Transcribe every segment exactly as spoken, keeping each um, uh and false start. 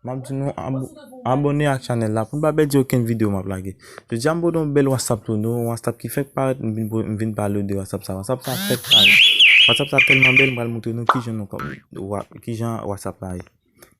M ap di nou abo- abòne ak chanèl la pou n pa pèdi okenn videyo m ap lage. Jodi a m pote yon bèl WhatsApp pou nou, yon WhatsApp ki fèk parèt, m vin, m vin pale de WhatsApp sa. WhatsApp sa fèk parèt. WhatsApp sa tèlman bèl, m pral montre nou kijan nou, kijan WhatsApp la ye.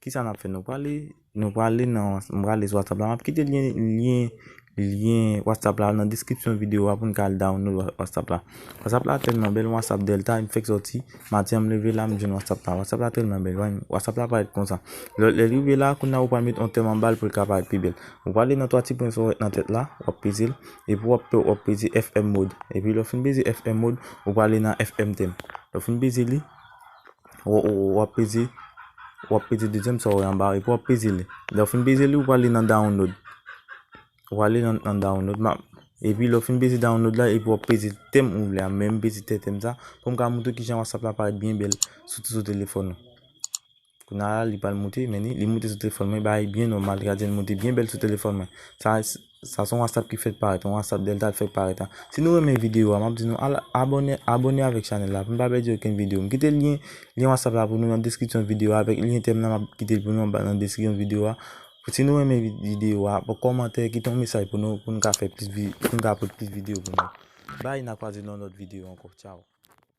Kisa n ap fè? Nou prale, nou prale nan, m prale sou WhatsApp la. M ap kite lyen, lyen, lyen WhatsApp la nan deskripsyon videyo a pou n ka al download Wha- WhatsApp la. WhatsApp la tèlman bèl, WhatsApp Delta, m fèk sòti. Maten an m leve la, m jwenn WhatsApp la. WhatsApp la tèlman bèl, wè, WhatsApp la parèt konsa. Lè, lè l rive la, kounye a ou pral met yon tèm anba l pou l ka parèt pi bèl. Ou prale nan twa ti pwen sa w wè nan tèt la, w ap peze l. Epi w ap, w ap peze F M mode. Epi lè w fin peze F M mode, ou prale nan F M tèm. Lè w fin peze li, w, w, w ap peze, w ap peze dezyèm sa w wè anba, epi w ap peze li. Lè w fin peze li, ou prale nan download. Ou prale nan, nan download. Ma, epi lè w fin peze download la, epi w ap peze tèm ou vle a. Men m peze tè tèm sa, pou m ka montre kijan WhatsApp la parèt byen bèl sou, sou telefòn ou. Kounye a la, li pral moute, men li, li moute sou telefòn mwen, bagay byen nòmal, gade l moute byen bèl sou telefòn mwen. Sa, sa se yon WhatsApp ki fèk parèt, yon WhatsApp Delta fèk parèt la. Si nou renmen videyo a, m ap di nou al abòne, abòne avèk chanèl la, pou n pa pèdi okenn videyo. M kite lyen, lyen WhatsApp la pou nou nan deskripsyon videyo a, avèk lyen tèm nan, m ap kite l pou nou anba nan deskripsyon videyo a. Si nou renmen vi- videyo a, pou kòmantè, kite yon mesaj pou nou, pou n ka fè plis vi- pou n ka pote plis videyo pou nou. Bay, n a kwaze nan lòt videyo ankò. Tchao.